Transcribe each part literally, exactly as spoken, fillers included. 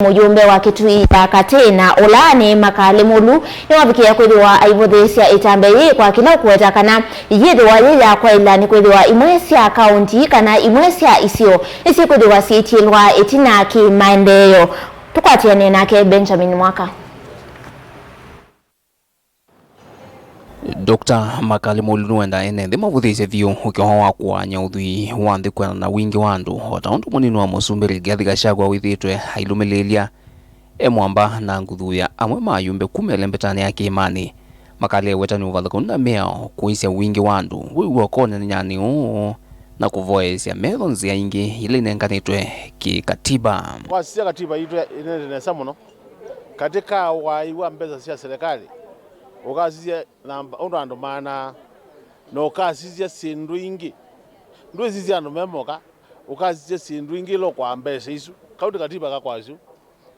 Mũyũmbe wa Kitui ya Katĩ na ũla nĩ Makali Mũlu nĩwavikĩĩa kwĩthĩwa aivũthĩĩsya ĩtambya yĩĩ kwa kĩla ũkũweta kana yĩthĩwa yĩ ya kwaĩla nĩkwĩthĩwa imwe sya kaũnti kana imwe sya isio nĩsyĩkwĩthĩwa syĩtiĩlwa ĩtina kĩ maendeeo. Tũkwatĩanĩe nake Benjamin Mwaka. Doctor Makali Mũlu nĩwendaa ene nthĩ mavũthĩĩsye vyũ ũkĩwa wa kũaany'a ũthwii wa nthĩ kwĩanana na wingĩ wa andũ, o ta ũndũ mũnini wa mũsumbĩ Rigathi Gachagua wĩthĩĩtwe ailũmĩlĩĩlya e mwamba na nguthu ya amwe ma ayumbe kuma ĩlembetanĩ ya kĩĩmanĩ. Makali eweta nĩ ũvathũkanu na mĩao kũĩsya wingĩ wa andũ wĩw'a ũkonyanĩnyanĩ ũũ na kũvoeesya metho nzĩa ingĩ ila inenganĩtwe kĩ-katiba. Wasisya katiba yitũ ĩnenete nesa mũno. Katĩ ka waai wa mbesa sya silikalĩ, ũkasisya namba ũndũ andũ maanaa, na ũkasisya syĩndũ ingĩ. Ndwĩsisya andũ me moka, ũkasisya syĩndũ ingĩ ila ũkwaa mbesa isu. Kau nĩ katiba kakwasyu.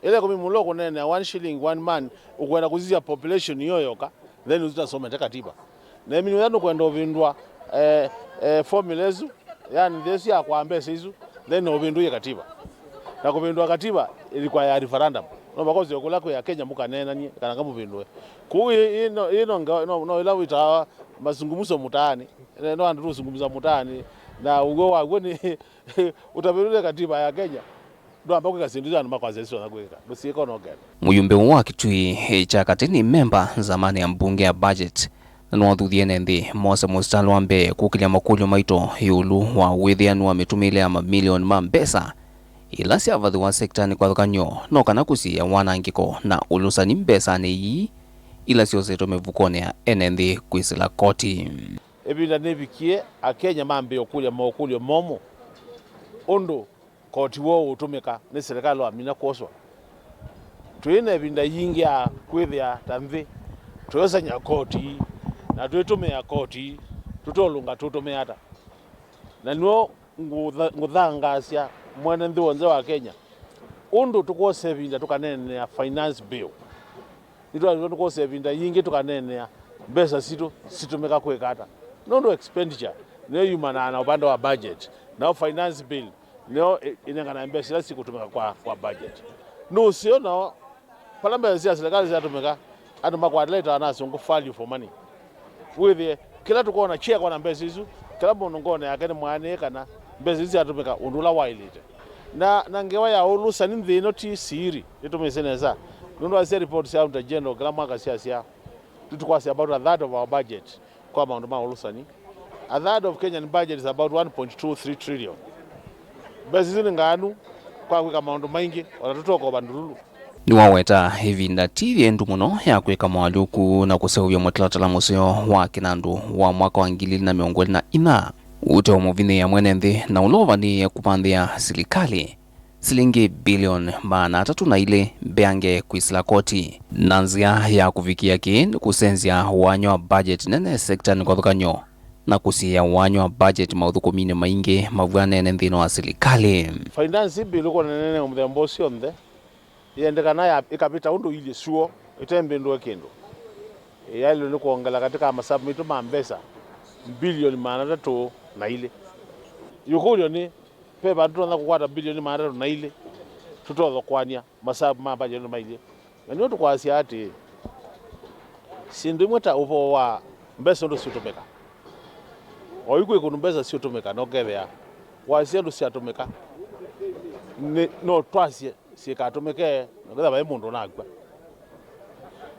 Ĩla ĩkũmi mũlo kũneenea one shilling, one man, ũkwenda kũsisya population iyo yoka, then ũsu ndasomete katiba. Na ĩmini wĩa nũkwenda ũvĩndũa, eh, eh, formula ĩsu, yani nthĩ ĩsu ya kwaa mbesa isu, then ũvĩndũie katiba. Na kũvĩndũa katiba, ĩlikwaya referendum. No vakosi kũla kwĩ Akenya mũkaneenanie kana kamũvĩndũe. Kũu ĩ, ĩ, no, ĩ, no, nga- no, no ĩla wĩtaa mazungumzo mtaani. Eh, no andũ tũzungumza mtaani. Na ũw'o waw'o nĩ ũtavĩndũe katiba ya Kenya. Ndwamba kwĩka syĩndũ ila andũ makwasya isu ona kwĩka. Ndũsyĩka ona ũkenda. Mũyumbe ũũ wa Kitui kya Katĩ nĩ memba nzamani ya mbunge ya budget, na nĩwathuthie ene nthĩ mose mũsitalĩ wa mbee kũkĩlya makũlyo maito ĩũlũ wa wĩthĩanu wa mĩtũmĩĩle ya mamilioni ma mbesa ila syavathĩwa sektanĩ kwathũkany'o, no kana kũsiĩĩa wanangĩko na ũlũsani mbesanĩ ii ila syosetwe mĩvukonĩ ya ene nthĩ kwĩsĩla koti. Ĩvinda nĩvikie Akenya mambĩĩe ũkũlya maũkũlyo momũ ũndũ koti woo ũtũmĩka nĩ silikalĩ wamina kwoswa. Twĩ na ĩvinda yingĩ ya kwĩthĩa ta nthĩ tũyosany'a koti na twĩtũmĩa koti tũteũlũnga tũtũmĩa ata. Na nĩw'o ngũtha- ngũthangaasya mwene nthĩ w'onthe wa Kenya ũndũ tũkwosa ĩvinda tũkaneenea finance bill. Nĩtwaĩlĩtwe nĩ kwosa ĩvinda yingĩ tũkaneenea mbesa sitũ sitũmĩka kwĩka ata, nũndũ expenditure nĩyo yumanaa na ũvande wa budget, nao finance bill nĩyo ĩ- ĩnenganae mbesa ila sikũtũmĩka kwa, kwa budget. Nũseo nao vala mbesa sya silikalĩ syatũmĩka, andũ makwatĩla ĩtao na asũngũ value for money. Wĩthĩe kĩla tũkwona kyekwa na mbesa isu, kĩla mũndũ ngone yake nĩ mwaanĩe kana mbesa isu syatũmĩka ũndũ ũla waĩlĩte. Na, na ngewa ya ũlũsani nthĩ ĩno ti siri, nĩtũmĩsĩ nesa. Nũndũ wasya report sya Auditor General kĩla mwaka syasya, tũtikwasya about a third of our budget kwa maũndũ ma ũlũsani. A third of Kenyan budget is about one point two three trillion. Mbesa isu nĩ ngaanu kwa kwĩka maũndũ maingĩ, ona tũtokoova ndululu. Nĩwaweta ĩvinda ti ĩthĩndu mũno ya kwĩka moalyũku na kũseũvya mũtalatala mũseo wa kĩnandũ wa mwaka wa ngili ili na mĩongo ĩlĩ na inya, ũteũmũvinyĩĩa mwene nthĩ na ũla ũvanĩĩe kũvanthĩa silikalĩ silingi bilioni maana atatũ na ilĩ mbeange kwĩsĩla koti. Na nzĩa ya kũvikĩa kĩĩ nĩ kũsenzya ũany'o wa budget nene sektanĩ kwathũkany'o na kũsiĩĩa ũany'o wa budget maũthũkũminĩ maingĩ mavw'anene nthĩnĩ wa silikalĩ. Finance bill ũkonanene mũthemba ũsu onthe. Yendekana ya ĩkavĩta ũndũ ilyĩ syũo ĩtembĩndũe kĩndũ. Yaĩlwe nĩ kwongela katĩ ka masavu maitũ ma mbesa mbilioni maana atatũ na ilĩ. Yũkũlyo nĩ, ve vandũ tũtonya kũkwata mbilioni maana atatũ na ilĩ tũtothokũany'a masavu ma mbajeti mailye? Na nĩw'o tũkwasya atĩĩ, syĩndũ imwe ta ũvoo wa mbesa ũndũ siũtũmĩka, oyu kwĩ kũndũ mbesa siũtũmĩka na ũkethĩa wasya ũndũ syatũmĩka, nĩ, no twasye syĩkatũmĩke na kwĩthĩa vai mũndũ ũnakw'a.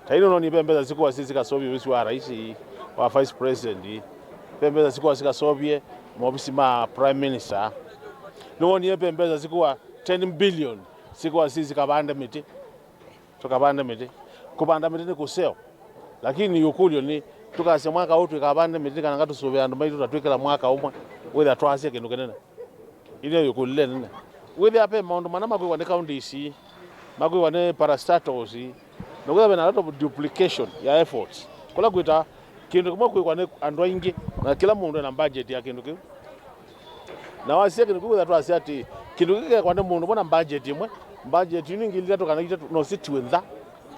Ta ĩno noni ve mbesa sikuwa si sikaseũvye ovisi wa rais, wa vice president, ve mbesa sikuwa sikaseũvye maovisi ma prime minister. Nĩwonie ve mbesa sikuwa ten billion sikuwa si sikavande mĩtĩ, tũkavande mĩtĩ. Kũvanda mĩtĩ nĩ kũseo. Lakini yũkũlyo nĩ, tũkasya mwaka ũũ twĩkavande mĩtĩ kana ngatũsũvĩa andũ maitũ ta twĩkĩla mwaka ũmwe, wĩthĩa twasya kĩndũ kĩnene? Ĩno yũkũlyo nene. Wĩthĩa ve maũndũ mana makwĩkwa nĩ county ici, makwĩkwa nĩ parastatals, na kwĩthĩa ve na lot of duplication ya efforts. Kũla kwĩta kĩndũ kĩmwe kwĩkwa nĩ andũ aingĩ, na kĩla mũndũ ena budget ya kĩndũ kĩu. Na wasya kĩndũ kĩu, wĩthĩa twasya atĩ kĩndũ kĩu kĩkekwa nĩ mũndũ ũmwe na budget ĩmwe, budget yu nĩ ngili itatũ kana itatũ, no sitiwe nza,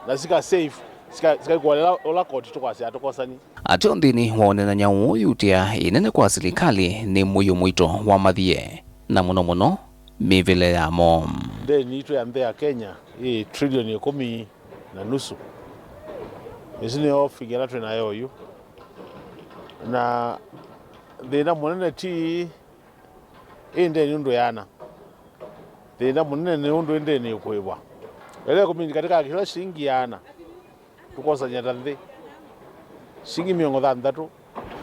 na sika save, sika, sikaikũa ũla, ũla koti tũkwasya tũkosani. Ateo nthĩnĩ wa ũneenany'a ũũ yutĩa ĩnene kwa silikalĩ nĩ mũio mũito wa mathie, na mũno mũno mĩvĩle yamo. Ndeni yitũ ya nthĩ ya Kenya Ĩ trilioni ĩkũmi na nusu. Ĩsu nĩyo figure ĩla twĩ nayo yu. Na thĩna mũnene ti ĩ ndeni ũndũ yaana. Thĩna mũnene nĩ ũndũ ĩ ndeni ĩkũĩvwa. Ĩla ĩkũmi katĩ ka kĩla silingi yaana, tũkosany'a ta nthĩ silingi mĩongo thanthatũ.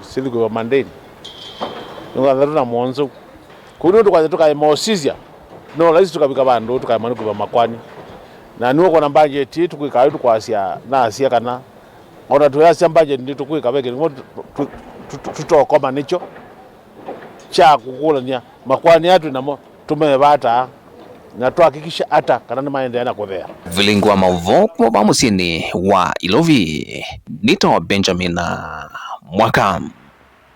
Sithi kũĩva mandeni. Nĩ thanthatũ na mũonza. Kũu nĩu tũkwatha tũkaema ũsisya. No laisi tũkavika vandũ tũkaema nĩ kũĩva makwani. Na nĩwe ũkwona budget ĩĩ tũkwĩka yu tũkwasya, nasya kana ona twĩasya budget nĩ tũkwĩka ve kĩndũ kĩmwe tũ- tũ- tũ- tũtokoma nĩkyo kya kũkũlany'a makwani aa twĩ namo tũmeva ata, na twakikisha ata kana nĩmaendeea na kũthea. Vilingi wa maũvoo kuma vaa mũsyĩnĩ wa Ilovi, nĩtawa Benjamin Mwaka.